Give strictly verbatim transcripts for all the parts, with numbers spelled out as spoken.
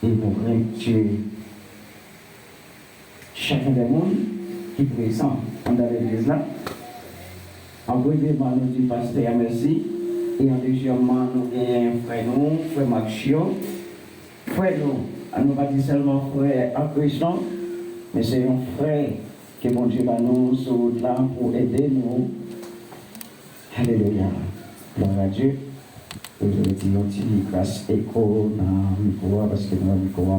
E nou benediksyon chak de moun ki prezan anndan legliz la. An premye, nou di pastè a mèsi. E an dezyèmman, nou genyen frè nou, frè Marcio. Frè nou, an nou pa di sèlman frè an Kris non, men se yon frè ke Bondye ba nou sou wout la pou ede nou. Alelouya. Glwa a Dye. E di yon ti kras eko nan mikwo a, paske nou wè mikwo a.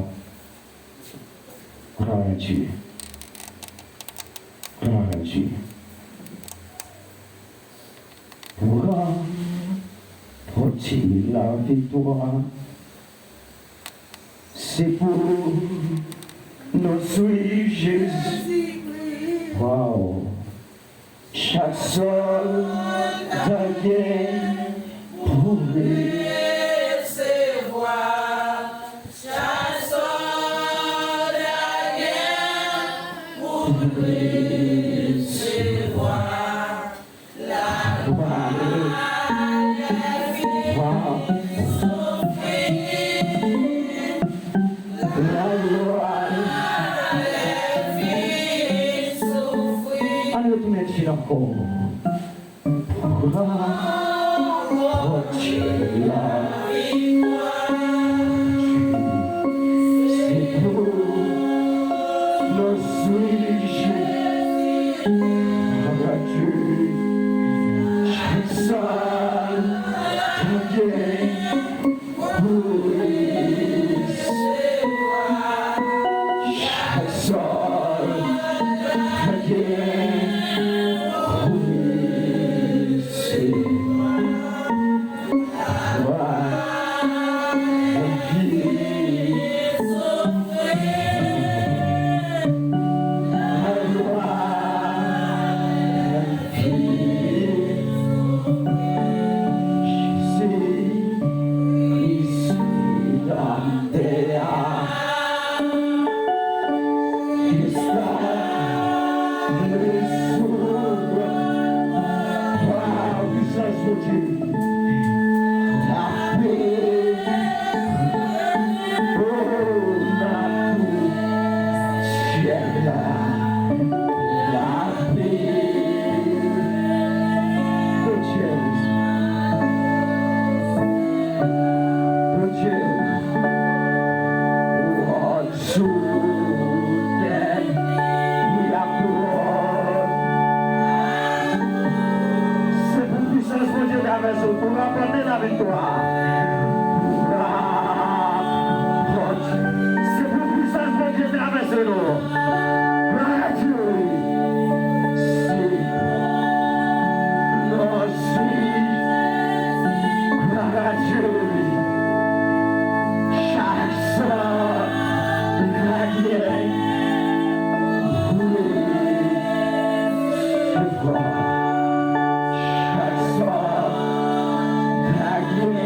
Glwa a Dye. Glwa a Dye. Ranpòte laviktwa. Se pou nou swiv Jezi. Wow. Chak sòlda gen pou li. Chak sòlda gen pou li resevwa. Laglwa lè fi soufri. Laglwa lè fi soufri. Ann retounen chita ankò. Ranpòte laviktwa. Se pou nou swiv Jezi. Chak sòlda gen pou li resevwa. Chak sòlda gen pou li resevwa. Bondye. Lape. Oh, nan tou syèl la. Lape. Oh, Jezi. Oh, Jezi. Sou tèt, wi, ak twòn. Se pou pisans Bondye travèse w, pou ranpòte laviktwa. Pou ranpòte. Se pou pisans Bondye travèse nou. Glwa a Dye. Se pou nou swiv. Glwa a Dye. Chak sòlda gen pou li resevwa. Chak sòlda gen pou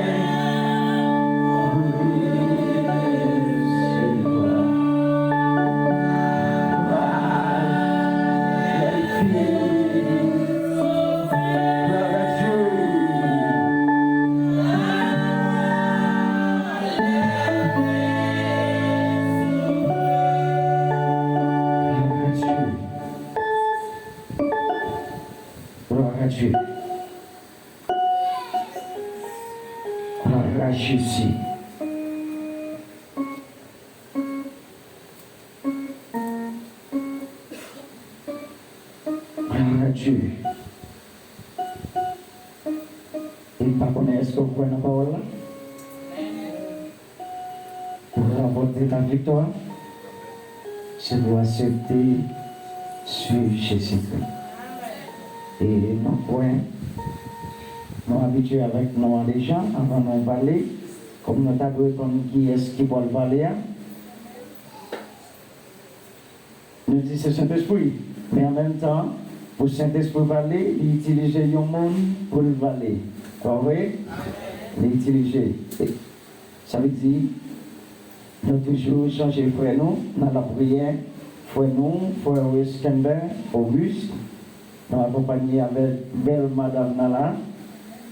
li resevwa. Glwa a Dye. Glwa a Dye. Glwa a Dye. Glwa a Jezi. Glwa a Dye. E m pa konnen èske w kwè nan pawòl la? Pou ranpòte laviktwa, se pou aksepte swiv Jezikri. E nou kwè, nou abitye avèk non an deja, anvan nou pale, kòm nou ta dwe konn kiyès ki pral pale a, nou di se Sentespri, men an menm tan, pou Sentespri pale, li itilize yon moun pou l pale. Pa vre? Li itilize. Sa vle di, nou toujou sonje frè nou nan lapriyè, frè nou, frè Weskender Auguste, nou akonpanye avèk bèl madanm nan la.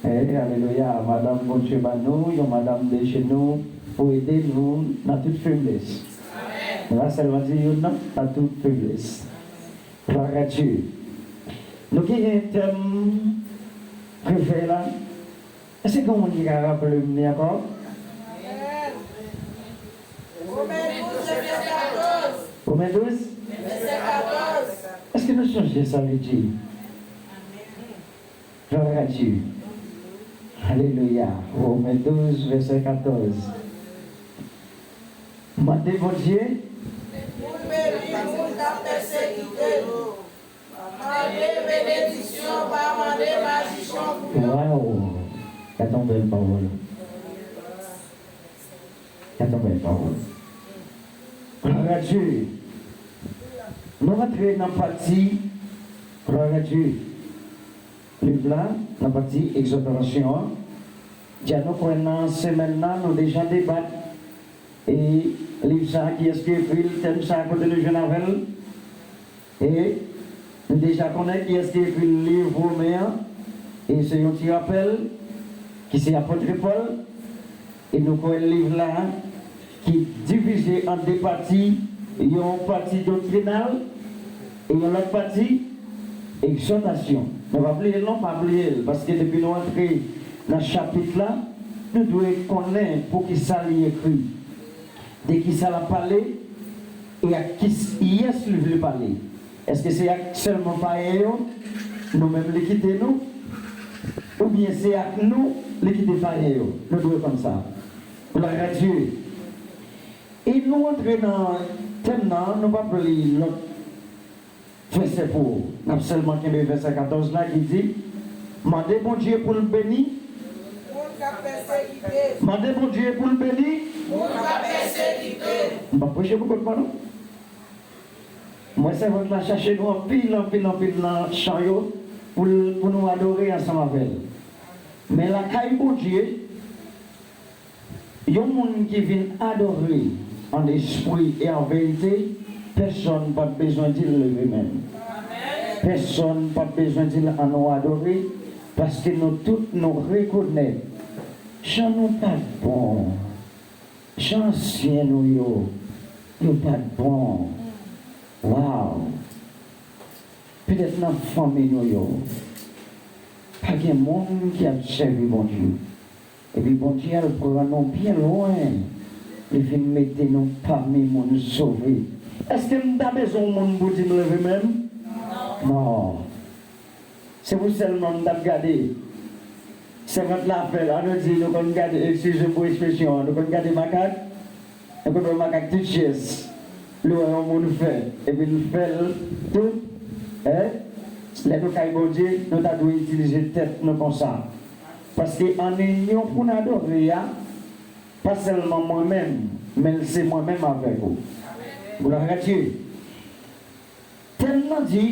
Eh, alelouya, madanm Bondye ba nou, yon madanm de jenou pou ede nou nan Tout feblès. Mwen pa sèlman di youn non, pa tout feblès. Glwa a Dye. Nou genyen tèm prefè la. Èske gen moun ki ka raple m li ankò? Women douz, vèsè katòz. Women douz? Vèsè katòz. Èske nou sonje sa li di? Glwa a Dye. Alelouya. Women douz, vèsè katòz. Mande Bondye. Pou l beni moun k ap pèsekite nou. Mande benediksyon, pa mande madichon pou yo. Waw! Gade yon bèl pawòl. Gade yon bèl pawòl. Glwa a Dye. Nou rantre nan pati, glwa a Dye. Liv la, nan pati egzòtasyon an, di a nou kwè nan semèn nan, nou deja debat. E liv sa a, kiyès ki ekri l, tèm sa a, kote nou jwenn avè l? E nou deja konnen kiyès ki ekri liv Women an. E se yon ti rapèl ki se apot Pòl. E nou kwè liv la ki divize an de pati, yon pati doktrinal e yon lòt pati egzòtasyon. Nou pa bliye l non, pa bliye l, paske depi nou antre nan chapit la, nou dwe konnen poukisa li ekri, de kisa l ap pale, e ak kiyès li vle pale. Èske se ak sèlman payen yo, nou menm li kite nou? Oubyen se ak nou li kite payen yo? Nou dwe konn sa. Glwa a Dye. E nou antre nan tèm nan, nou p ap li lòt vèsè pou ou. N ap sèlman kenbe vèsè katòz la ki di, mande Bondye pou l beni. Moun k ap pèsekite. Mande Bondye pou l beni. Moun k ap pèsekite. M p ap preche pou kont mwen non. Mwen sèvant la chache nou anpil, anpil, anpil nan chan yo pou l, pou nou adore ansanm avè l. Men lakay Bondye, yon moun ki vin adore an espri e an verite, pèsonn pa t bezwen di l leve men l. Pèsonn pa t bezwen di l ann nou adore, paske nou tout nou rekonèt jan nou pa t bon. Jan ansyen nou yo, yo pa t bon. Waw! Petèt nan fanmi nou yo, pa gen moun ki ap sèvi Bondye. Epi Bondye al pran nou byen lwen. Li vin mete nou pami moun sove. Èske m ta bezwen yon moun pou di m leve men m? Non. Se pou sèlman m t ap gade. Sèvant la fè l, an nou di, nou konn gade, eskize m pou ekspresyon an, nou konn gade makak? Nou konn wè makak tout jès. Lè w wè yon moun fè, epi l fè l tou, en? Lè nou kay Bondye, nou ta dwe itilize tèt nou konsa. Paske an inyon pou n adore a, pa sèlman mwen menm, men l se mwen menm avèk ou. Glwa a Dye. Tèm nan di,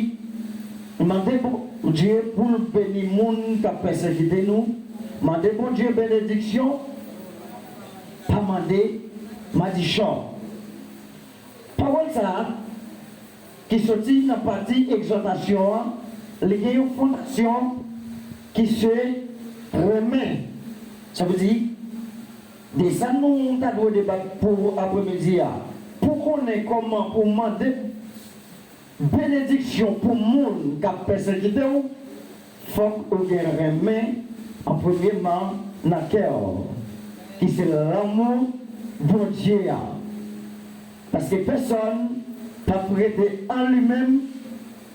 mande Bondye pou l beni moun k ap pèsekite nou, mande Bondye benediksyon, pa mande madichon. Pawòl sa a, ki soti nan pati egzòtasyon an, li gen yon fondasyon ki se renmen. Sa vle di, de sa nou ta dwe debat pou apremidi a, pou konnen kòman pou mande benediksyon pou moun k ap pèsekite w, fòk ou gen renmen an premyeman nan kè w, ki se lanmou Bondye a. Paske pèsonn p ap rete an li menm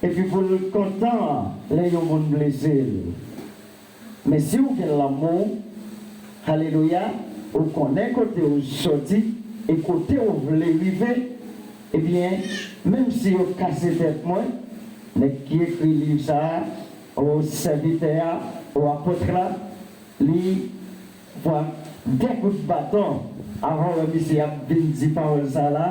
epi pou l kontan lè yon moun blese l. Men si w gen lanmou, alelouya, ou konnen kote w soti e kote w vle rive, ebyen, menm si yo kase tèt mwen, nèg ki ekri liv sa a, o sèvitè a, o apot la, li pran de kout baton avan w wè misye ap vin di pawòl sa la,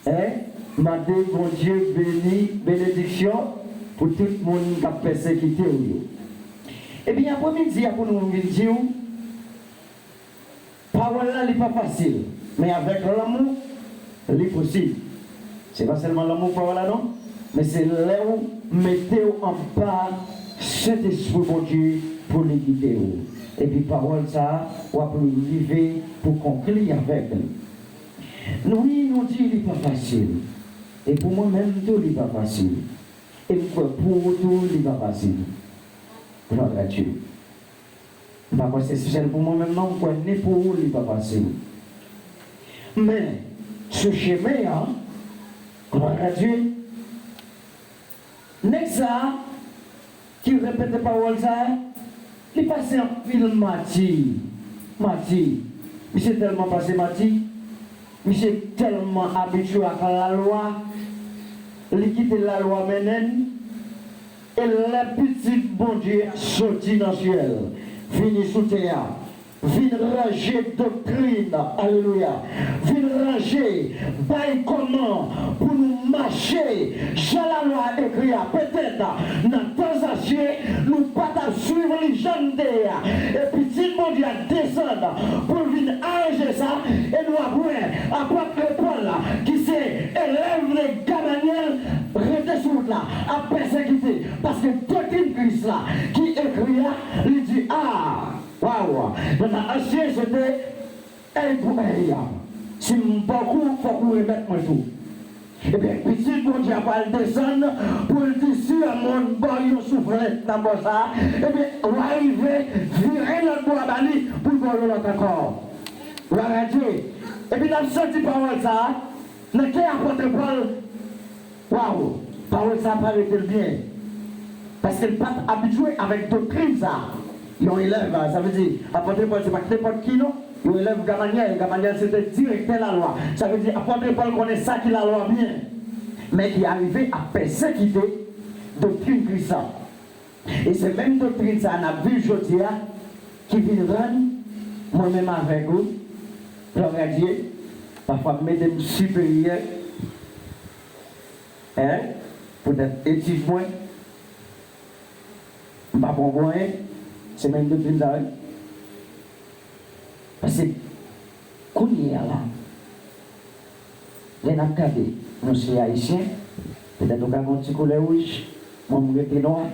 en, mande Bondye beni, benediksyon pou tout moun k ap pèsekite w yo. Ebyen, apremidi a pou nou vin di w, pawòl la, li pa fasil, men avèk lanmou, li posib. Se pa sèlman lanmou pawòl la, non, men se lè w mete w anba Sentespri Bondye pou li gide w. Epi pawòl sa a, w ap rive pou konkli avèk li. Wi, nou di li pa fasil. E pou mwen menm tou, li pa fasil. E m kwè pou ou tou, li pa fasil. Glwa a Dye. M pa kwè se sèl pou mwen menm non, m kwè ni pou ou, li pa fasil. Men, sou chemen an, glwa a Dye, nèg sa a ki repete pawòl sa a, li pase anpil mati. Mati. Misye tèlman pase mati. Misye tèlman abitye ak lalwa. Li kite lalwa mennen l. E lè Pitit Bondye a soti nan syèl, vini sou tè a, vin ranje doktrin, alelouya, vin ranje, bay kòman pou nou mache jan lalwa a ekri a. Petèt, nan tan zansyen, nou pa t ap swiv li jan l te ye a. E Pitit Bondye a desann pou l vin aranje sa, e nou ap wè apot Pòl, ki se elèv de Gamanyèl, rete sou wout la, ap pèsekite, paske doktrin Kris la ki ekri a, li di, a, waw, nan ansyen se te èy pou èy. Si m ba w kou, fòk ou remèt mwen tou. Ebyen, Pitit Bondye a pral desann pou l di, si yon moun ba w yon souflèt nan bò sa a, ebyen, w a rive vire lòt bò a ba li pou l ba w yon lòt ankò. Glwa a Dye. Epi n ap santi pawòl sa a nan kè apot Pòl. Waw! Pawòl sa a pa rete l byen. Paske l pa t abitye avèk doktrin sa a. Yon elèv, sa vle di, apot Pòl se pa t nenpòt ki non. Yon elèv Gamanyèl, Gamanyèl se te direktè lalwa. Sa vle di, apot Pòl konnen sa ki lalwa byen. Men ki arive ap pèsekite doktrin Kris la. E se menm doktrin sa a n ap viv jodi a, ki vin rann mwen menm avèk ou, glwa a Dye, pafwa m mete m siperyè, en, poutèt etid mwen, m pa pran pou anyen, se menm doktrin sa a, wi. Paske kounye a la, lè n ap gade, nou se Ayisyen, petèt nou ka gen yon ti koulè wouj, mwen m rete nwa,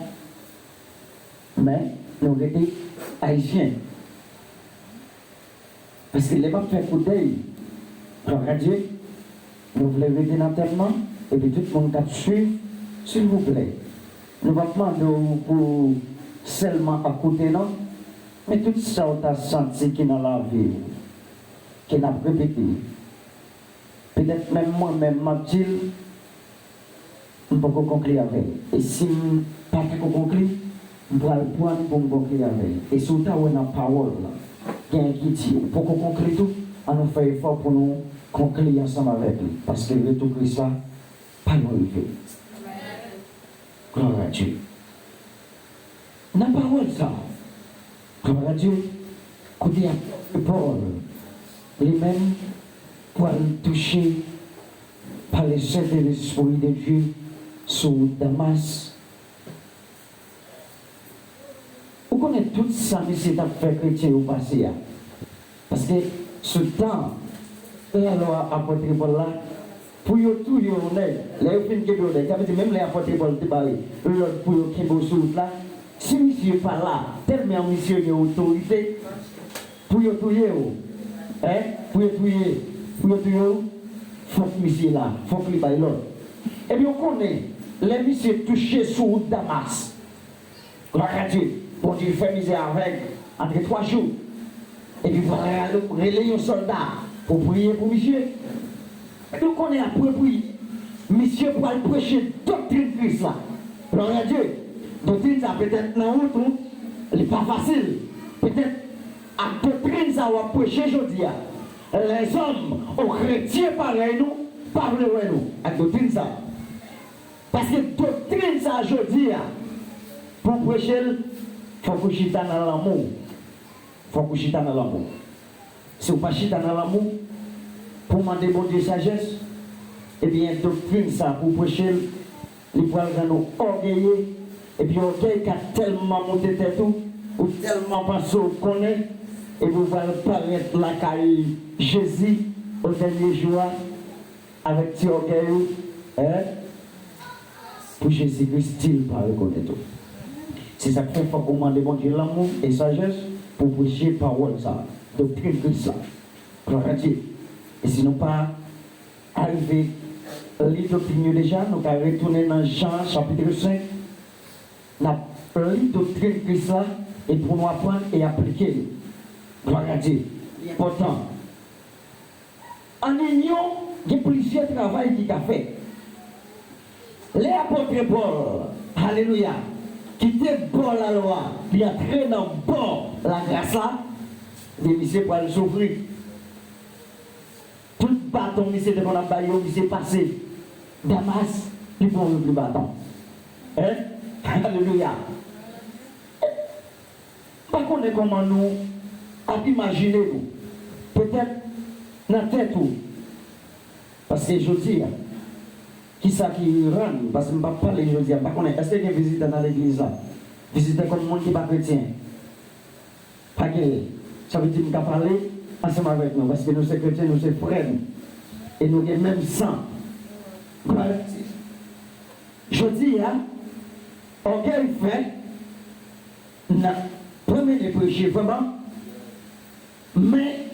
men nou rete Ayisyen. Paske lè m ap fè koudèy, glwa a Dye, nou vle rete nan tèm nan, epi tout moun k ap swiv, silvouplè, nou p ap mande w pou sèlman ap koute non, men tout sa w ta santi ki nan lavi w, ke n ap repete. Petèt menm mwen menm m ap di l, m poko konkli avè l. E si m pa poko konkli, m pral pran pou m konkli avè l. E si w ta wè nan pawòl la, genyen ki di, ou poko konkli tou, ann nou fè efò pou nou konkli ansanm avèk li. Paske retou Kris la pa lwen rive. Glwa a Dye. Nan pawòl sa a, glwa a Dye, kote apot Pòl, li menm, pral touche pa le Saint-Esprit de Dieu sou wout Damas. Ou konnen tout sa misye t ap fè kretyen yo pase a. Paske sou tan lalwa apot Pòl la, pou yo touye yon nèg, lè yo fin kenbe yon nèg, sa vle di menm lè apot Pòl te bay lòd pou yo kenbe w sou wout la, si misye pa la, tèlman misye gen otorite, pou yo touye w, en, pou yo touye, pou yo touye w, fòk misye la, fòk li bay lòd. Ebyen, ou konnen, lè misye touche sou wout Damas, glwa a Dye, Bondye fè misye avèg antre twa jou. Epi pral rele yon sòlda pou priye pou misye. Epi ou konnen apre priye, misye pral preche doktrin Kris la. Glwa a Dye. Doktrin sa petèt nan wout ou, li pa fasil. Petèt ak doktrin sa w ap preche jodi a, lèzòm ou kretyen parèy nou pa vle wè nou ak doktrin sa. Paske doktrin sa jodi a, pou w preche l, fòk ou chita nan lanmou. Fòk ou chita nan lanmou. Si w pa chita nan lanmou, pou w mande Bondye sajès, ebyen, doktrin sa pou w preche l, li pral rann ou ògeye, epi ògèy ka tèlman moute tèt ou, ou tèlman panse w konnen, epi w pral parèt lakay Jezi o dènye jou a, avèk ti ògèy ou, en, pou Jezi Kris di l pa rekonèt ou. Se sa k fè fòk ou mande Bondye lanmou e sajès pou w preche pawòl sa a, doktrin Kris la. Glwa a Dye. E si nou pa arive li doktrin yo deja, nou ka retounen nan Jan chapit senk, n ap li doktrin Kris la, e pou nou aprann e aplike l. Glwa a Dye. Li enpòtan. An inyon, gen plizyè travay ki ka fèt. Lè apot Pòl, alelouya, kite bò lalwa, li antre nan bò lagras la, ebyen misye pral soufri. Tout baton misye te konn ap bay yo, misye pase Damas, li pran yon pli baton. Hein? Alelouya. M pa konnen kòman nou ap imajine nou. Petèt nan tèt ou. Paske jodi a, kisa ki rann, paske m p ap pale jodi a, m pa konnen, èske gen vizitè nan legliz la? Vizitè kòm moun ki pa kretyen? Pa genyen. Sa vle di m ka pale ansanm avèk nou, paske nou se kretyen, nou se frè nou. E nou gen menm san. Glwa a Dye. Jodi a, ògèy fè, n ap pran mennen preche vrèman, men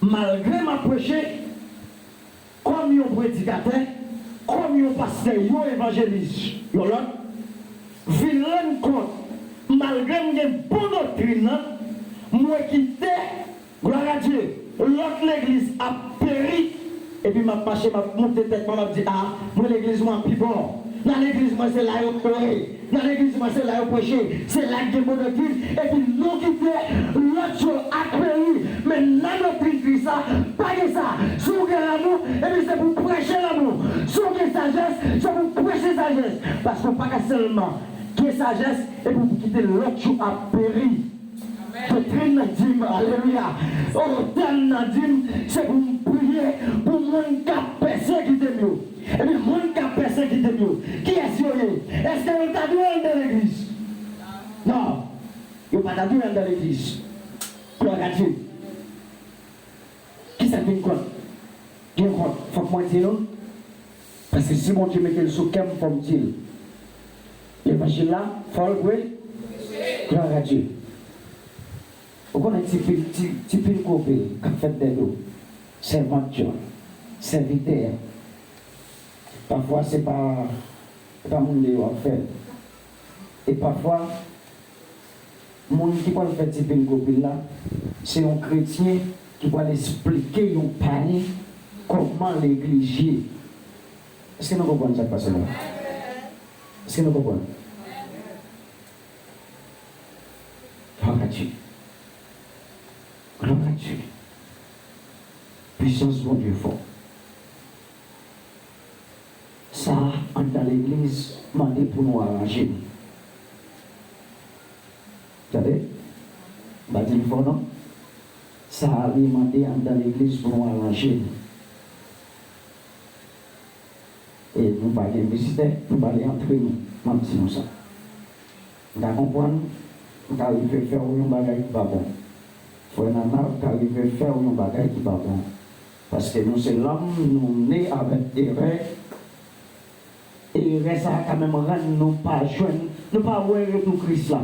malgre m ap preche, kòm yon predikatè, kòm yon pastè, yon evanjelis, yon lòt, vin rann kont, malgre m gen bon doktrin nan, m wè kite, glwa a Dye, lòt legliz ap peri, epi m ap mache, m ap moute tèt mwen, m ap di, a, mwen legliz mwen pi bon. Nan legliz mwen, se la yo adore. Nan legliz mwen, se la yo preche. Se la k gen bon doktrin. Epi nou kite lòt yo ap peri. Men nan doktrin Kris la, pa gen sa. Si w gen lanmou, epi se pou w preche lanmou. Si w gen sajès, se pou w preche sajès. Paske w pa ka sèlman gen sajès, epi w kite lòt yo ap peri. Doktrin nan di m, alelouya. O, tèm nan di m, se pou m priye pou moun k ap pèsekite m yo. Epi moun k ap pèsekite m yo, kiyès yo ye? Èske yo ta dwe anndan legliz? Non. Yo pa ta dwe anndan legliz. Glwa a Dye. Kisa k vin kont? Gen kont, fòk mwen di nou. Paske si Bondye mete l sou kè m, fò m di l. Levanjil la, fò l vre. Glwa a Dye. Ou konnen ti pil, ti, ti pil kope k ap fèt dèyè do sèvant yo, sèvitè a. Pafwa se pa, se pa moun deyò ap fè l. E pafwa, moun ki pral fè ti pil gwo pil la, se yon kretyen ki pral esplike yon payen kòman legliz ye. Èske nou konprann sa k pase la? Èske nou konprann? Glwa a Dye. Glwa a Dye. Pisans Bondye fò. Sa a anndan legliz mande pou nou aranje nou. Tande? M pa di l fò non. Sa a li mande anndan legliz pou nou aranje nou. E nou pa gen vizitè, nou pale antre nou. M ap di nou sa. M ka konprann, m ka rive fè w yon bagay ki pa bon. Frè Nana, m ka rive fè w yon bagay ki pa bon. Paske nou se lòm, nou ne avèk erè. E erè sa a ka menm rann nou pa jwenn, nou pa wè retou Kris la.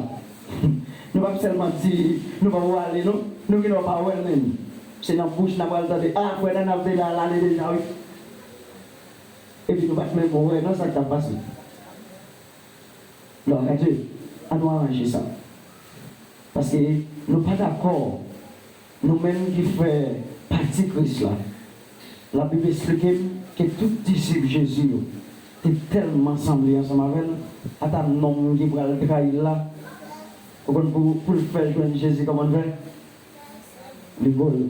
Nou p ap sèlman di, nou pa wè ale non, nou genlè pa wè l menm. Se nan bouch n a pral tande, a, frè Nana te la, l ale deja wi. Epi nou pa t menm wè non sa k t ap pase. Glwa a Dye, ann nou aranje sa. Paske nou pa dakò, nou menm ki fè pati Kris la. Labib esplike n ke tout disip Jezi yo te tèlman sanble ansanm avè l, ata nonm ki pral trayi l la, ou konn pou, pou l fè jwenn Jezi kòman l fè? Li bo l.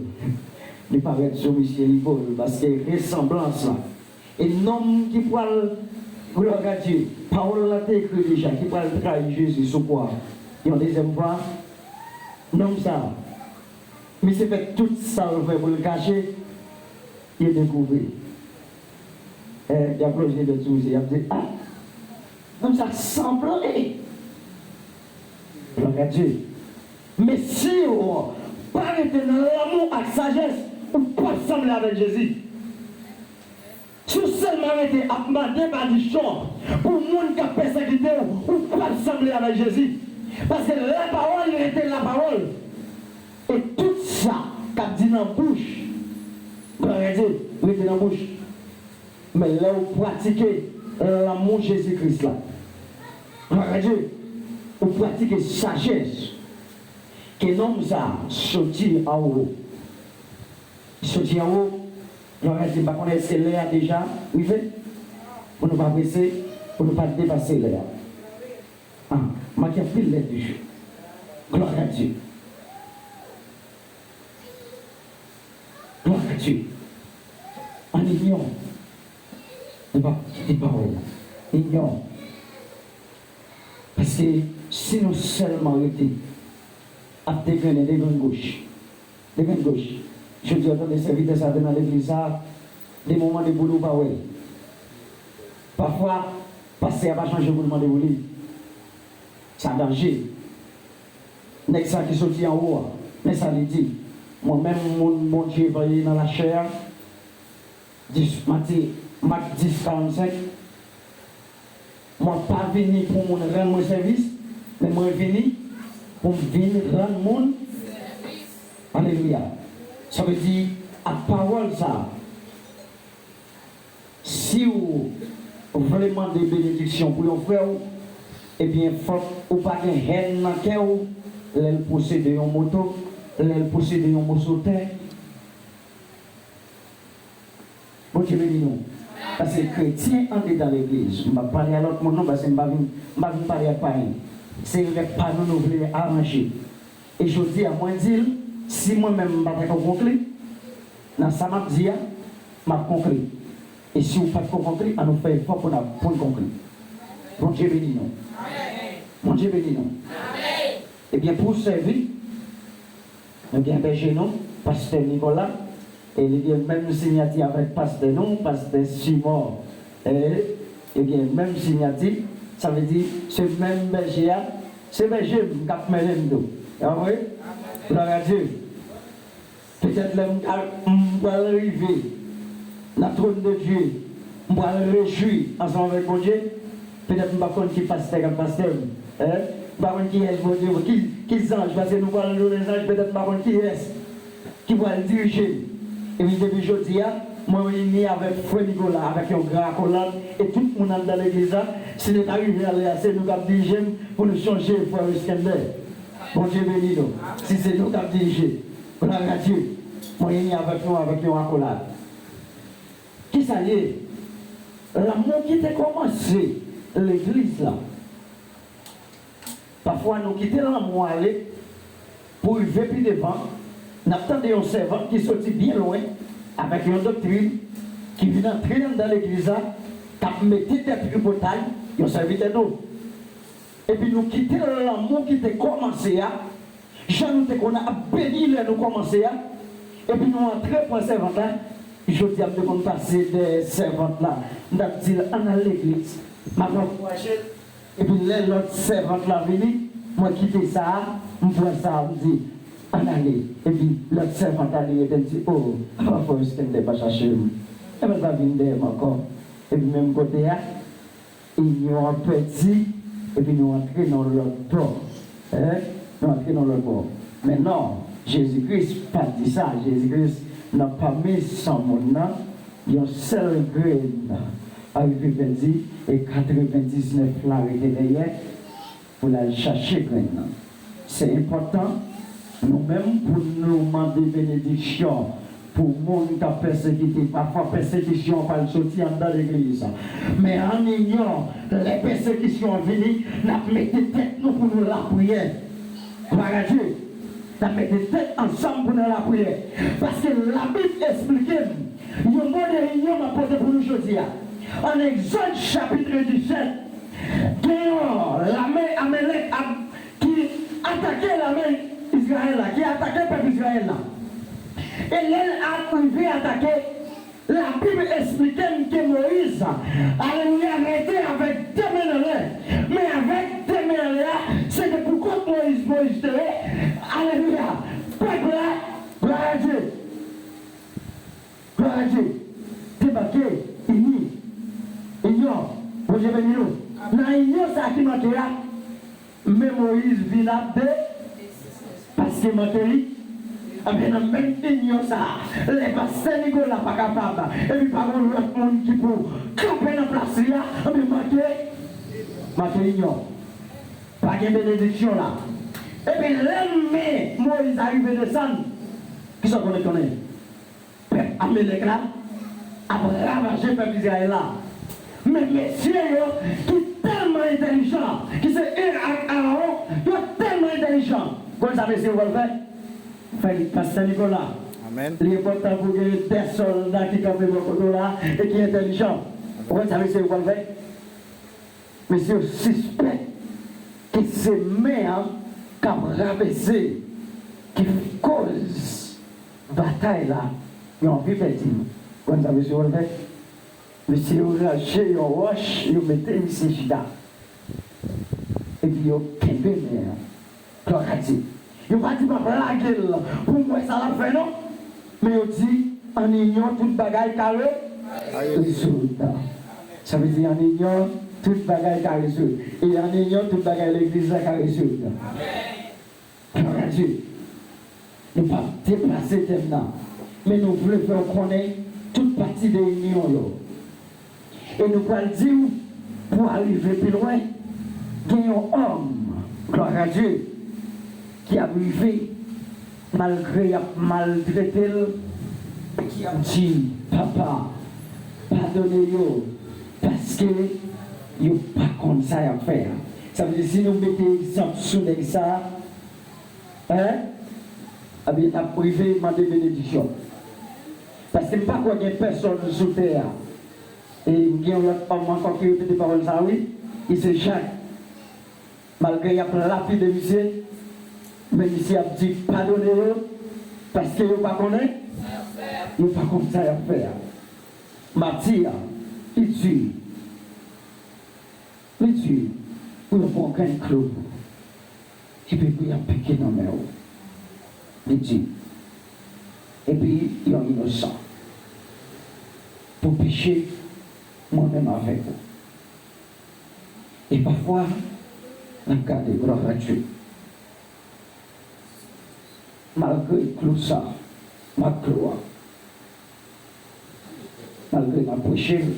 Li parèt sou misye, li bo l, paske resanblans la. E nonm ki pral, glwa a Dye, pawòl la te ekri deja, ki pral trayi Jezi sou kwa a yon dezyèm fwa, nonm sa a, misye fè tout sa l fè pou l kache, yo dekouvri. E, y ap lonje dwèt sou misye, y ap di, a, nonm sa sanble. Glwa a Dye. Men si w pa rete nan lanmou ak sajès, ou p ap sanble avèk Jezi. Si w sèlman rete ap mande madichon pou moun k ap pèsekite w, ou p ap sanble avèk Jezi. Paske lapawòl rete lapawòl. E tout sa k ap di nan bouch, Glwa a Dye, rete nan bouch. Men lè w pratike lanmou Jezi Kris la, glwa a Dye, ou pratike sajès ke nonm sa a soti anwo. Soti anwo, glwa a Dye, m pa konnen èske lè a deja rive, pou nou pa prese, pou nou pa depase lè a. Ah, manke anpil lè toujou. Glwa a Dye. Glwa a Dye. Ann inyon. Nou pa kite pawòl la. Inyon. Paske si nou sèlman rete ap degrennen, degrenn goch, degrenn goch. Jodi a, tande sèvitè sa te nan legliz sa, de moman de boule ou pa wè l. Pafwa, pastè a pa chanje pou l mande pou li. Sa danje. Nèg sa ki soti anwo a, men sa li di: Mwen menm, moun Bondye voye nan lachè a, dis, Matye, Mak dis karannsenk, mwen pa vini pou moun rann mwen sèvis, men mwen vini pou m vin rann moun. Alelouya. Sa vle di, ak pawòl sa a, si w vle mande benediksyon pou yon frè w, ebyen, fòk ou pa gen hèn nan kè w lè l posede yon moto, lè l posede yon moso tè. Bondye beni nou. Paske kretyen andedan legliz, m p ap pale a lòt moun non, paske m pa vin, m pa vin pale ak payen. Se règ pa nou nou vle aranje. E jodi a, mwen di l, si mwen menm m pa t ko konkli, nan sa m ap di a, m ap konkli. E si w pa t ko konkli, ann nou fè efò pou n ap, pou n konkli. Bondye beni nou. Bondye beni nou. Ebyen, pou sèvi, nou gen bèje nou, pastè Nicolas, e li gen menm siyati avèk pastè nou, pastè Simon. E, li gen menm siyati, sa vle di, se menm bèje a, se bèje m k ap mennen m tou. E pa vre? Glwa a Dye. Petèt lè m ka, m pral rive nan twòn de Dye, m pral rejwi ansanm avèk Bondye. Petèt m pa konn ki pastè k ap pastè m, en? M pa konn kiyès Bondye, ki, ki zanj, paske nou pral jwenn zanj, petèt m pa konn kiyès ki pral dirije m. Epi depi jodi a, mwen ini avèk frè Nicolas, avèk yon gran akolad, e tout moun anndan legliz la, si lè ta rive alè a, se nou k ap dirije m pou nou chonje frè Escandre. Bondye beni nou. Si se nou k ap dirije, glwa a Dye, mwen ini avèk nou avèk yon akolad. Kisa l ye? Lanmou ki te kòmanse legliz la. Pafwa nou kite lanmou ale pou rive pi devan, n ap tande yon sèvant ki soti byen lwen avèk yon doktrin ki vin antre anndan legliz la, k ap mete tèt tripotay yon sèvitè nou. Epi nou kite lanmou ki te kòmanse a, jan nou te konn ap beni lè nou kòmanse a, epi nou antre pran sèvant la. Jodi a, m te konn pase dèyè sèvant la, m t ap di l, ann al legliz, m ap ankouraje l. Epi lè lòt sèvant la vini, mwen kite sa a, m pran sa a, m di, ann ale. Epi lòt sèvant la, li rete, l di, o, apa frè Escandre pa chache m? Ebyen, l pa vin dèyè m ankò. Epi menm kote a, inyon an pèdi, epi nou antre nan lòt bò. En? Nou antre nan lòt bò. Men non, Jezi Kris pa t di sa. Jezi Kris, nan pami san moun nan, yon sèl grenn arive pèdi, e katrevendiznèf la rete dèyè pou l al chache grenn nan. Se enpòtan, nou menm, pou nou mande benediksyon pou moun k ap pèsekite. Pafwa, pèsekisyon an pral soti anndan legliz. Men ann inyon, lè pèsekisyon an vini, n ap mete tèt nou pou nou lapriyè. Glwa a Dye. N ap mete tèt ansanm pou nou lapriyè. Paske Labib esplike m, yon mo de inyon m ap pote pou nou jodi a. An Egzòd chapit disèt, gen yon lame Amalèk ap ki atake lame Izrayèl la, ki atake pèp Izrayèl la. E lè l ap rive atake, Labib esplike n ke Moyiz, alelouya, rete avèk de men anlè. Men avèk de men anlè a, se te poukont Moyiz, Moyiz te ye, alelouya, pèp la, glwa a Dye. Glwa a Dye. Debake, ini, inyon, Bondye beni nou. Nan inyon sa ki manke a, men Moyiz vin ap de, paske manke li, Ebyen, nan menm inyon sa a, lè pastè Nicolas pa kapab, epi pa gen lòt moun ki pou kanpe nan plas li a, ebyen, manke, manke inyon. Pa gen benediksyon la. Epi lè men Moyiz a rive desann, kisa w konnen konnen? Pèp Amelèk la ap ravaje pèp Izrayèl la. Men mesye yo ki tèlman entèlijan, ki se Ur ak Arawon, yo tèlman entèlijan. Konn sa mesye yo pral fè? Fè li pastè Nicolas. Amèn. Li enpòtan pou gen de sòlda ki kanpe bò kote w la e ki entèlijan. Ou konn sa mesye yo pral fè? Mesye yo sispèk ke se men an k ap ravese ki koz batay la, yo anvi pèdi. Konn sa mesye yo fè? Mesye yo rache yon wòch, yo mete misye chita. Epi yo kenbe men an. Glwa a Dye. Yo pa di m ap lage l pou m wè sa l ap fè non. Men yo di, an inyon tout bagay ka re-, rezoud. Sa vle di an inyon tout bagay ka rezoud. E an inyon tout bagay legliz la ka rezoud. Glwa a Dye. Nou p ap deplase tèm nan. Men nou vle fè w konnen tout pati de inyon yo. E nou pral di w, pou w rive pi lwen, gen yon òm, glwa a Dye, ki ap rive, malgre y ap maltrete l, ki ap di, Papa, padone yo, paske yo pa konn sa y ap fè a. Sa vle di, si nou mete egzanp sou nèg sa a, Hein? Ebyen, n ap rive mande benediksyon. Paske m pa kwè gen pèsonn sou tè a. E m gen yon lòt òm ankò ki repete pawòl sa a, wi. Li se Jak. Malgre y ap lapide misye, men misye ap di padone yo, paske yo pa konnen, yo pa konn sa y ap fè a. Mati a, li di, Li di, pou yo pran grenn klou, epi pou y ap pike nan men w. Li di, epi yon inosan pou peche mwen menm avèk ou. E pafwa, n ap gade glwa a Dye. Malgre klou sa, mak klou a, malgre n ap preche l,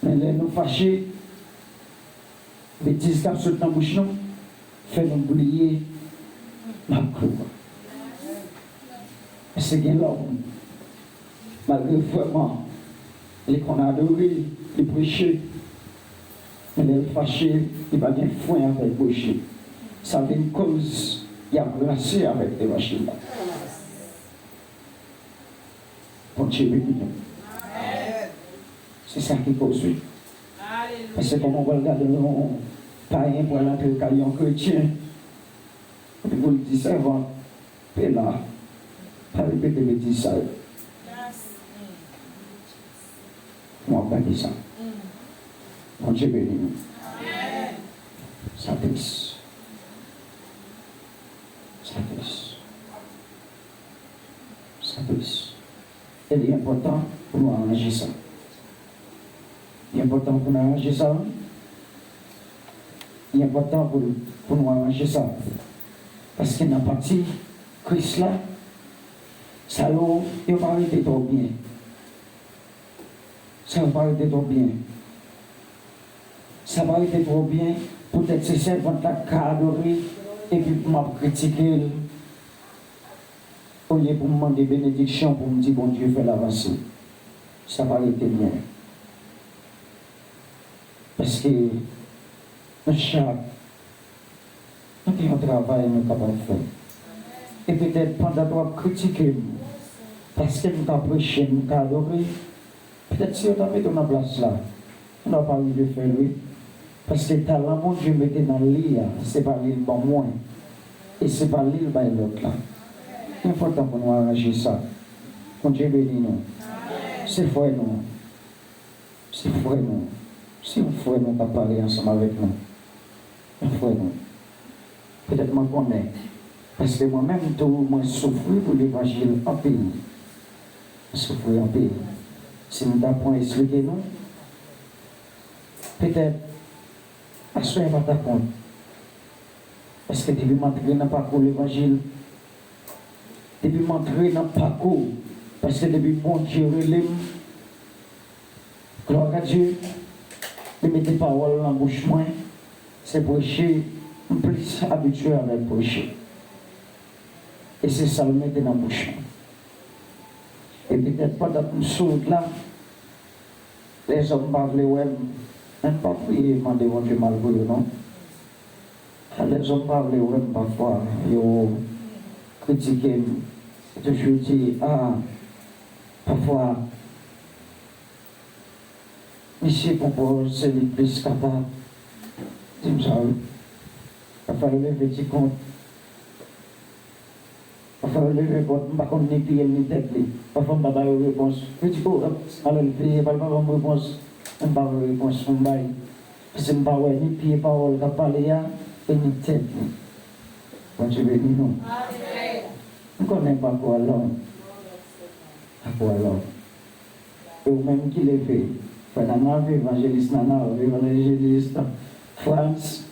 men lè nou fache, betiz k ap sot nan bouch nou fè nou bliye mak klou a. Paske gen lòm, malgre vrèman li konn adore, li preche, men lè l fache, li pa gen fwen avèk preche. Sa vin koz y ap ranse avèk levanjil la. Bondye beni nou. Se sa ki koze. Paske kòman w pral gade yon payen pral antre kay yon kretyen, epi pou l di sèvant, Pela, pa repete betiz sa yo. Kòman w ap gade sa? Bondye beni nou. Sa tris. Sa tris. Sa tris. E li enpòtan pou nou aranje sa. Li enpòtan pou nou aranje sa, wi. Li enpòtan pou, pou nou aranje sa. Paske nan pati Kris la, sa yo, yo pa rete twò byen. Sa yo pa rete twò byen. Sa pa rete twò byen, poutèt se sèvant la k ka adore, epi pou m ap kritike l. Olye pou m mande benediksyon pou m di Bondye fè l avanse. Sa pa rete byen. Paske nou chak, nou gen yon travay nou kapab fè. E petèt pandan w ap kritike m, paske m ka preche, m ka adore, petèt si yo ta mete w nan plas la, ou ta pa rive fè l, wi. Paske talan Bondye mete nan li a, se pa li l ban mwen. E se pa li l bay lòt la. Li enpòtan pou nou aranje sa. Bondye beni nou. Se frè nou. Se frè nou. Se yon frè nou k ap pale ansanm avèk nou. Yon frè nou. Petèt mwen konnen. Paske mwen menm tou, mwen soufri pou levanjil anpil. Mwen soufri anpil. Si m ta pran esplike nou, petèt, aswè a pa ta kont. Paske depi m antre nan pakou levanjil, Depi m antre nan pakou, paske depi Bondye rele m, glwa a Dye, li mete pawòl nan bouch mwen, se preche, m plis abitye avèk preche. E se sa l mete nan bouch mwen. E petèt pandan m sou wout la, lèzòm pa vle wè m, men m pa priye mande Bondye mal pou yo non. Lèzòm pa vle wè m pafwa, yo kritike m, yo toujou di, a, pafwa, misye pran pawòl se li k plis kapab. Di m sa wi. Pafwa yo leve ti kont. Pafwa yo leve kont, m pa konn ni piye l ni tèt li. Pafwa m pa ba yo repons. Yo di, o, alè l veye, pa l pa ban m repons. M pa wè repons pou m bay. Paske m pa wè ni piye pawòl k ap pale a, e ni tèt li. Bondye beni nou. M konnen pakou a long. Pakou a long. E ou menm ki leve, frè Nana, evanjelis Nana, evanjelis Frantz,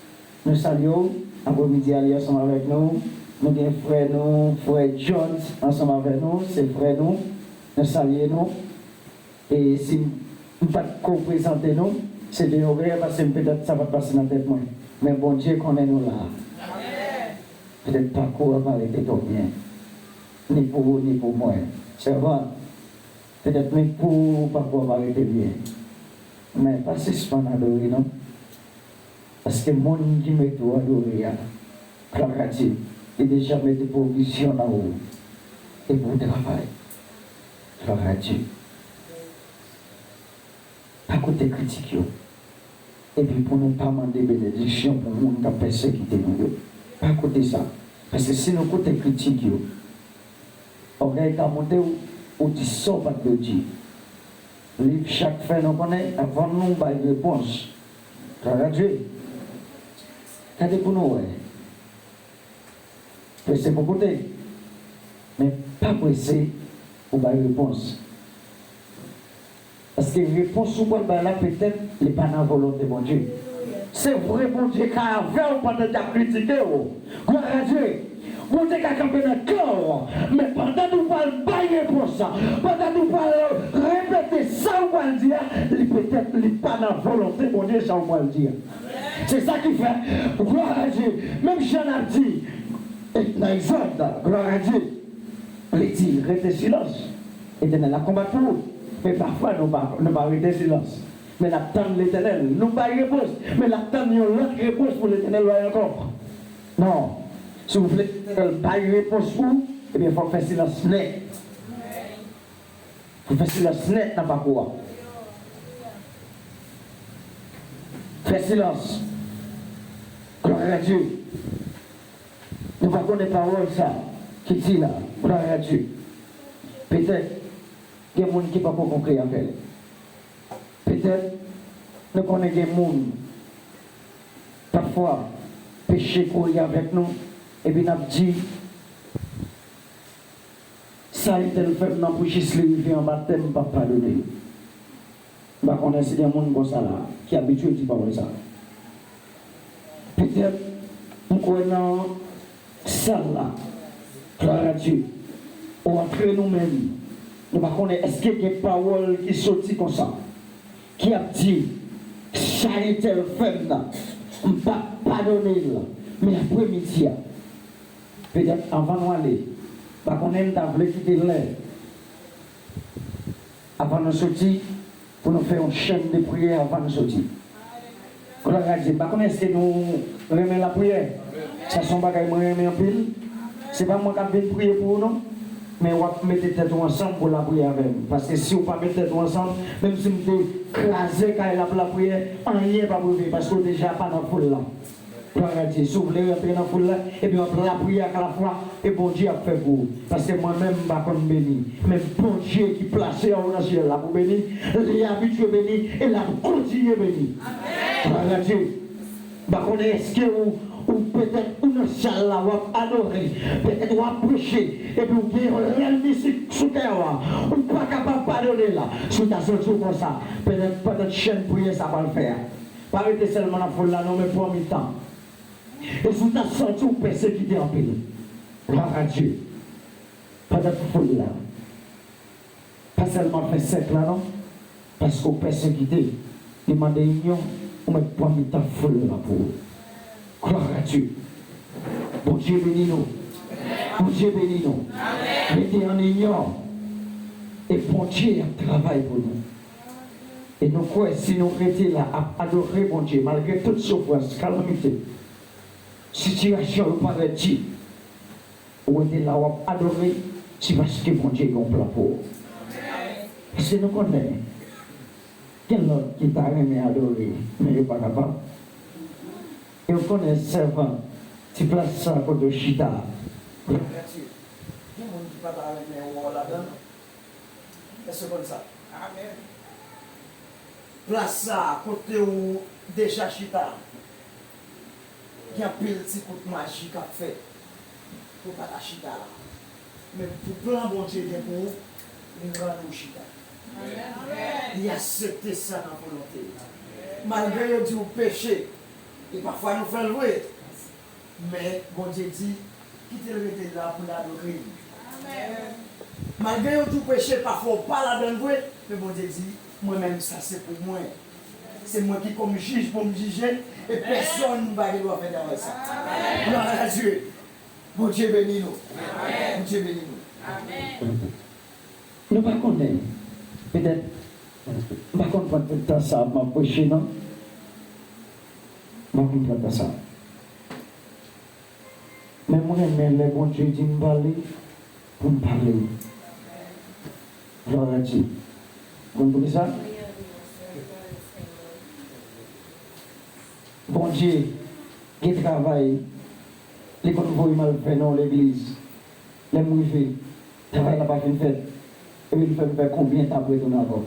nou salye w. Apremidi a li ansanm avèk nou. Nou gen frè nou, frè Jones ansanm avèk nou, se frè nou. Nou salye nou. E si m pa t ko prezante nou, se de yon rèv paske m petèt sa pa t pase nan tèt mwen. Men Bondye konnen nou la. Petèt pakou a pa rete twò byen. Ni pou ou, ni pou mwen. Sèvant, petèt ni pou ou pakou a pa rete byen. Men pa sispann adore non. Paske moun ki mete w adore a, glwa a Dye, li deja mete pwovizyon nan ou. E pou w travay. Glwa a Dye. Pa koute kritik yo. Epi pou nou pa mande benediksyon pou moun k ap pèsekite nou yo. Pa koute sa. Paske si nou koute kritik yo, ògèy ka moute w, ou di sa w pa t dwe di. Liv Chak fè nou konnen, avan nou bay repons, glwa a Dye, gade pou nou wè. Prese pou koute, men pa prese pou bay repons. Paske repons ou pral bay la, petèt, li pa nan volonte Bondye. Se vre, Bondye ka avè w pandan y ap kritike w. Glwa a Dye. Bondye ka kanpe nan kè w, men pandan nou pral bay repons, pandan nou pral repete sa ou pral di a, li petèt, li pa nan volonte Bondye, sa ou pral di a. Se sa ki fè, glwa a Dye, menm jan n ap di, e, nan Egzòd, glwa a Dye, li di, rete silans, Etènèl ap konbat pou ou. Men pafwa, nou pa, nou pa rete silans. Men n ap tann Letènèl. Nou bay repons, men n ap tann yon lòt repons pou Letènèl bay ankò. Non. Si w vle Letènèl bay repons pou ou, ebyen, fò w fè silans nèt. Fò w fè silans nèt nan pakou a. Fè silans. Glwa a Dye. Nou pa konnen pawòl sa ki di la. Glwa a Dye. Petèt, gen moun ki poko konprann apèl. Petèt, nou konnen gen moun, pafwa, peche kouri avèk nou, epi n ap di, sa entèl fè m nan pou jis li rive anba tè m, m p ap padone l. M pa konnen si gen moun konsa la, ki abitye di pawòl sa. Petèt, m kwè nan sal la, glwa a Dye, ou antre nou menm, nou pa konnen èske gen pawòl ki soti konsa, ki ap di, sa entèl fè m nan, m p ap padone l, men apremidi a, petèt anvan nou ale, m pa konnen m ta vle kite lè, avan nou soti, pou nou fè yon chèn de priyè avan nou soti. Glwa a Dye. M pa konnen èske nou renmen lapriyè. Sa se yon bagay mwen renmen anpil. Se pa mwen k ap vin priye pou ou non. Men w ap mete tèt ou ansanm pou w lapriyè avè m. Paske si w pa mete tèt ou ansanm, menm si m te kraze kay la pou lapriyè, anyen p ap rive paske w deja pa nan foul la. Glwa a Dye. Si w vle rantre nan foul la, ebyen w ap lapriyè ak lafwa, e Bondye ap fè pou ou. Paske mwen menm m pa konn beni, men Bondye ki plase anwo nan syèl la pou beni, li abitye beni, e l ap kontinye beni. Glwa a Dye. M pa konnen èske ou, ou petèt ou nan sal la, w ap adore, petèt w ap preche, epi w gen yon rèl mistik sou kè w, ou pa kapab padone l. Si w ta santi w konsa, petèt pandan chèn priyè sa pral fè a. Pa rete sèlman nan foul la non, men pran mitan. E si w ta santi w pèsekite anpil, glwa a Dye. Pandan foul la, pa sèlman fè sèk la non, paske w pèsekite, li mande inyon, ou mèt pran mitan foul la pou ou. Gloire à Dieu. Bondye beni nou. Bondye beni nou. Rete an inyon. E Bondye ap travay pou nou. E nou kwè si nou rete la ap adore Bondye malgre tout soufrans, kalamite, sitiyasyon yo parèt di, ou rete la w ap adore, se paske Bondye gen yon plan pou ou. Paske nou konnen gen lòt ki ta renmen adore, men yo pa kapab. E w konnen sèvant, ti plas sa kote w chita a. Gen moun ki pa ta renmen wè w ladan l. Èske w konn sa? Amèn. Plas sa a, kote w deja chita a, gen anpil ti kout maji k ap fèt pou w pa ta chita la. Men pou plan Bondye gen pou ou, li rann ou chita. Amèn. Li aksepte sa nan volonte l. Malgre yo di w peche, e pafwa nou fè l vre, men Bondye di, kite l rete la pou l adore li. Amèn. Malgre yo di w peche, pafwa w pa ladan l vre, men Bondye di, mwen menm sa se pou mwen. Se mwen ki kòm jij pou m jije, e pèsonn pa gen dwa fè travay sa. Amèn. Gloire à Dieu. Bondye beni nou. Amèn. Bondye beni nou. Amèn. Nou pa konnen. Petèt, m pa konn pran tout tan sa m ap preche non. M pa konn pran tan sa. Men mwen renmen lè Bondye di m pale, pou m pale. Gloire à Dieu. Konn poukisa? Bondye gen travay li konn voye m al fè nan yon legliz. Lè m rive, travay la pa fin fèt. Epi li fè m fè konbyen etap retounen ankò.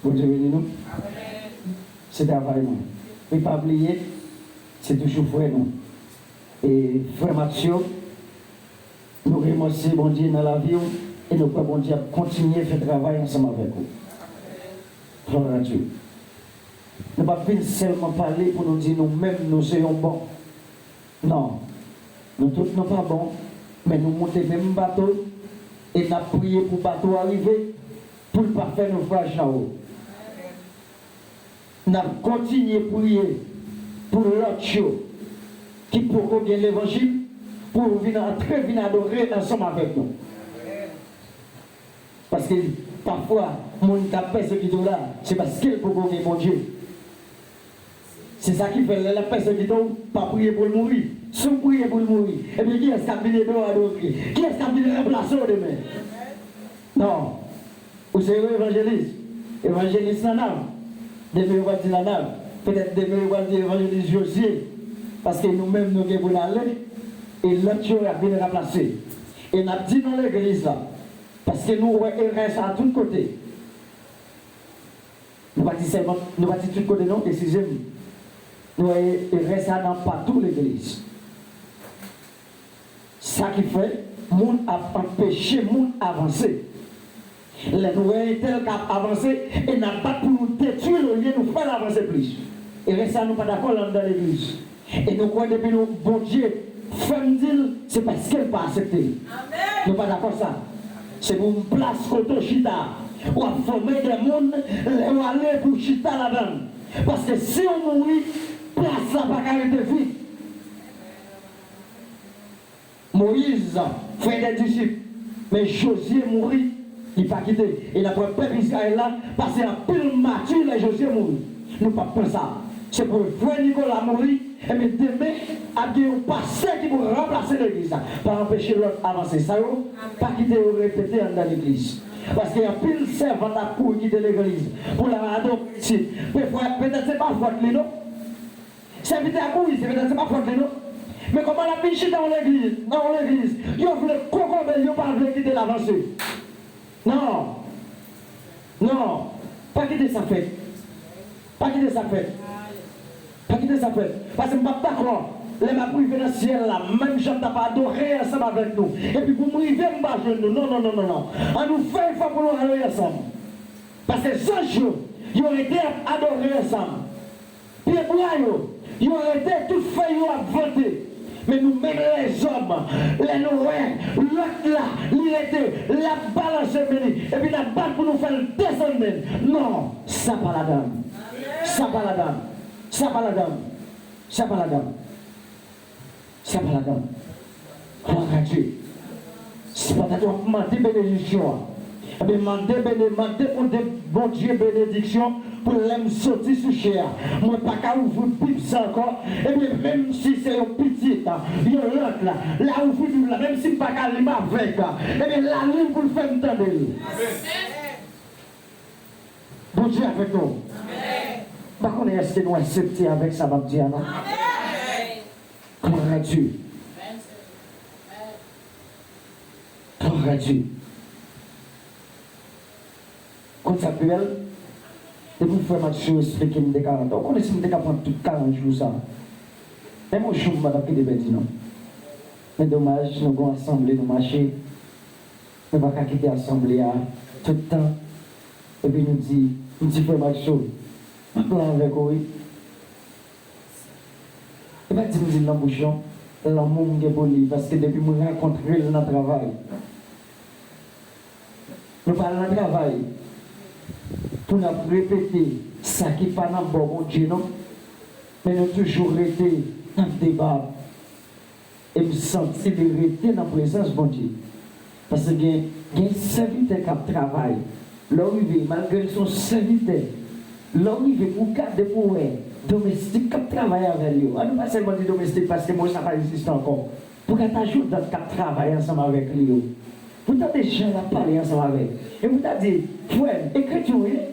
Bondye beni nou. Se travay mwen. E pa bliye, se toujou frè nou. E frè Matyo, nou remèsye Bondye nan lavi w e nou kwè Bondye ap kontinye fè travay ansanm avèk ou. Gloire à Dieu. Nou p ap vin sèlman pale pou nou di nou menm nou se yon bon. Non. Nou tout nou pa bon, men nou moute menm bato e n ap priye pou bato a rive, pou l pa fè nofraj anwo. N ap kontinye priye pou lòt yo ki poko gen levanjil, pou yo vin antre, vin adore ansanm avèk nou. Paske pafwa, moun k ap pèsekite w la, se paske l poko gen Bondye. Se sa ki fè, lè l ap pèsekite w, pa priye pou l mouri. Si w priye pou l mouri, ebyen, kiyès k ap vin ede w adore? Kiyès k ap vin ranplase w demen? Non. Ou se yon evanjelis. Evanjelis Nanav. Demen yo pral di Nanav. Petèt demen yo pral di evanjelis Jozye. Paske nou menm nou gen pou n ale. E lòt yo ap vin ranplase. E n ap di non legliz la. Paske nou wè erè sa a tout kote. Nou pa di sèlman, nou pa di tout kote non, eskize m. Nou wè erè sa a nan patou legliz. Sa ki fè moun ap anpeche moun avanse. Lè nou wè entèl k ap avanse e n ap bat pou nou detwi l olye nou fè l avanse plis. Erè sa a nou pa dakò l anndan legliz. E nou kwè depi nou Bondye fè m di l, se paske l pa aksepte l. Nou pa dakò sa. Se pou yon plas kote w chita a. W ap fòme de moun, lè w ale pou w chita ladan l. Paske si w mouri, plas la pa ka rete vid. Moyiz fè de disip, men Jozye mouri, li pa kite. E n ap wè pèp Izrayèl la pase anpil mati lè Jozye mouri. Nou p ap pran sa. Se pou frè Nikola mouri, ebyen demen ap gen yon pastè ki pou ranplase legliz la. Pa anpeche lòt avanse. Sa yo, pa kite yo repete anndan legliz. Paske anpil sèvant ap kouri kite legliz pou l al adore isit. Petèt se pa fòt li non. Sèvitè a kouri, sèvitè a se pa fòt li non. Men kòman l ap vin chita nan legliz, nan yon legliz, yo vle kokobe l, yo pa vle kite l avanse. Non. Non. Pa kite sa fèt. Pa kite sa fèt. Pa kite sa fèt. Paske m p ap dakò lè m ap rive nan syèl la, menm jan m t ap adore ansanm avèk nou. Epi pou m rive, m pa jwenn nou. Non, non, non, non, non. An nou fè efò pou nou adore ansanm. Paske zanj yo, yo rete ap adore ansanm. Pyebwa yo, yo rete tout fèy yo ap vante. Men nou menm lèzòm, lè nou wè lòt la, li rete, l ap balanse men li, epi n ap bat pou nou fè l desann men l. Non, sa pa ladan l. Sa pa ladan l. Sa pa ladan l. Sa pa ladan l. Sa pa ladan l. Glwa a Dye. Se pa w ap mande benediksyon an. Ebyen, mande bene, mande Bondye, Bondye benediksyon pou lè m soti sou chè a. Mwen pa ka ouvri Bib sa ankò. Ebyen, menm si se yon pitit, yon lòt la, l a ouvri Bib la, menm si m pa ka li m avèg, ebyen, l a li l pou l fè m tande l. Bondye avèk nou. M pa konnen èske nou aksepte avèk sa m ap di a, non? Glwa a Dye. Glwa a Dye. Konn sa k pi bèl? Depi frè Matthew esplike m te karant, ou konnen si m te ka pran tout karant jou sa, menm yon jou m pa t ap kite pèdi, non. Men domaj, nou gen yon asanble, nou mache. Nou pa ka kite asanble a tout tan. Epi nou di, m di frè Matthew, m ap la avèk ou, wi. E pa di m di l nan bouch, non. Lanmou m gen pou li, paske depi m rakontre l nan travay, nou pa al nan travay pou n ap repete sa ki pa nan bò Bondye, non. Men nou toujou rete nan deba. E m santi li rete nan prezans Bondye. Paske gen, gen sèvitè k ap travay. Lè w rive, malgre l se yon sèvitè, lè w rive pou w gade pou w wè domestik k ap travay avè l yo. An nou pa sèlman di domestik paske mo sa pa egziste ankò. Pou gade ajodan k ap travay ansanm avèk li yo. Pou tande jan l ap pale ansanm avè l. E pou ta di, frè m, e kretyen w ye?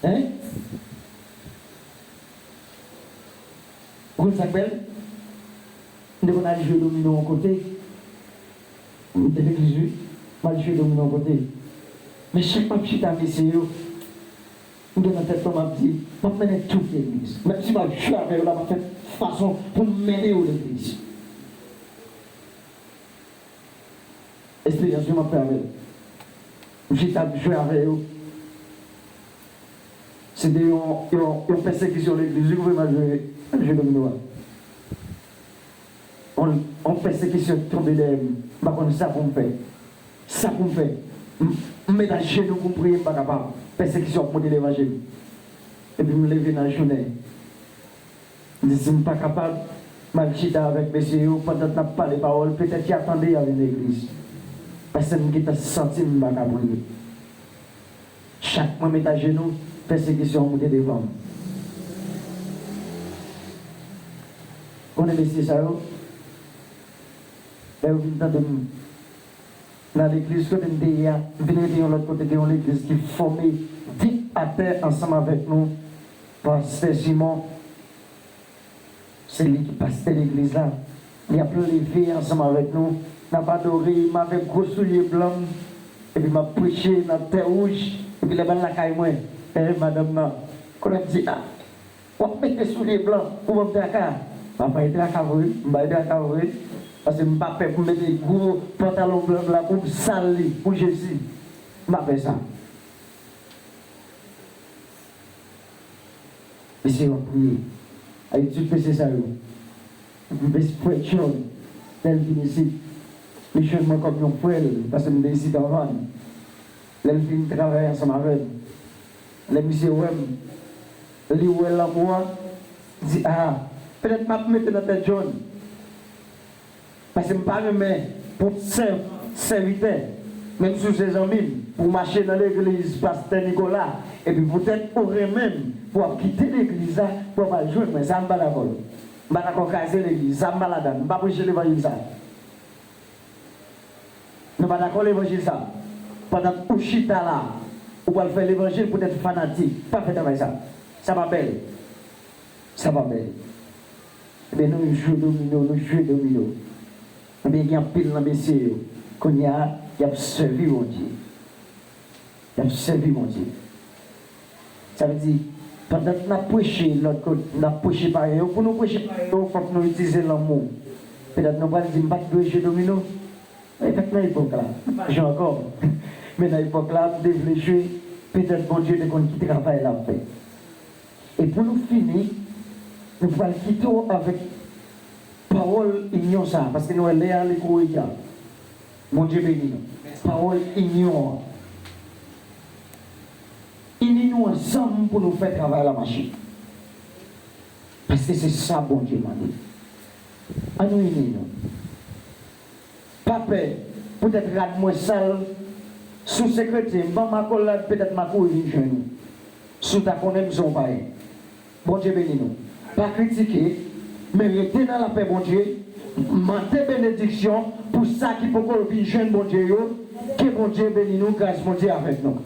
Hein? Ou konn sa k bèl? M te konn al jwe domino yon kote. M te legliz, wi. M al jwe domino yon kote. Men chak m ap chita mesye yo, m gen nan tèt mwen, m ap di, m ap mennen tout legliz. Menm si m ap jwe avè yo la, m ap fè fason pou m mennen yo legliz. Esperyans yo m ap fè avè l. M chita ap jwe avè yo. Se te yon, yon, yon pèsekisyon legliz, wi, ki fè m al jwe, al jwe domino a. Yon, yon pèsekisyon ki tonbe dèyè m. M pa konn sa pou m fè. Sa pou m fè. M, m met ajenou pou m priye, m pa kapab. Pèsekisyon ap monte devan je m. Epi m leve nan jounen. M di, si m pa kapab, m al chita avèk mesye yo, pandan n ap pale pawòl, petèt y a tande y a vin legliz. Paske m gentan santi m pa ka priye. Chak mwen met ajenou, pèsekisyon an moute devan m. Konnen mesye sa yo, lè yo vin tande m nan legliz kote m te ye a, m vin rete yon lòt kote, gen yon legliz ki fòme dik atè ansanm avèk nou, Pastè Simon. Se li ki pastè legliz la. Li ap leve ansanm avèk nou. N ap adore, m avèk gwo soulye blan m. Epi m ap preche nan tè wouj. Epi lè m al lakay mwen, eh, madanm nan, konnen m di, a, w ap mete soulye blan pou ban m traka? M ap bay traka vre, m bay traka vre. Paske m pa pè pou m mete gwo pantalon blan m la pou m sal li, pou Jezi. M pa pè sa. Mesye yo ap priye. Abitid mesye sa yo. Epi frè John, lè l vin isit, li jwenn mwen kòm yon frè l, paske m te isit anvan l. Lè l vin travay ansanm avè m, lè misye wè m, li wè lanmou an, li di, a, petèt m ap mete nan tèt John. Paske m pa renmen pou sèv, sèvitè, menm si w se zanmi m, pou w mache nan legliz Pastè Nicolas, epi poutèt ou renmen m, pou w ap kite legliz la, pou w ap al jwenn mwen. Sa m pa dakò. M pa dakò kraze legliz. Sa m pa ladan l. M pa preche levanjil sa. Nou pa dakò levanjil sa. Pandan ou chita la, ou pral fè levanjil poutèt fanatik. Pa fè travay sa. Sa pa bèl. Sa pa bèl. Ebyen, nou jwe domino, nou jwe domino. Ebyen, gen anpil nan mesye yo, kounye a, y ap sèvi Bondye. Y ap sèvi Bondye. Sa vle di, pandan n ap preche lòt kote, n ap preche parèy yo, pou nou preche parèy yo, fòk nou itilize lanmou. Petèt nou pral di, m pa t dwe jwe domino. Petèt nan epòk la, m pa jwe ankò. Men nan epòk la, m te vle jwe, petèt Bondye te konn ki travay l ap fè. E pou nou fini, Nou pral kite w avèk pawòl inyon sa a, paske nou wè lè a li kouri dja. Bondye beni nou. Pawòl inyon an. Ini nou ansanm pou nou fè travay la mache. Paske se sa Bondye mande. Ann nou ini nou. Pa pè, poutèt rad mwen sal. Si w se kretyen, ban m akolad, petèt m a kouri vin jwenn ou. Si w ta konnen m se yon payen. Bondye beni nou. Pa kritike, men rete nan lapè Bondye. Mande benediksyon pou sa ki poko vin jwenn Bondye yo. Ke Bondye beni nou, gras Bondye avèk nou.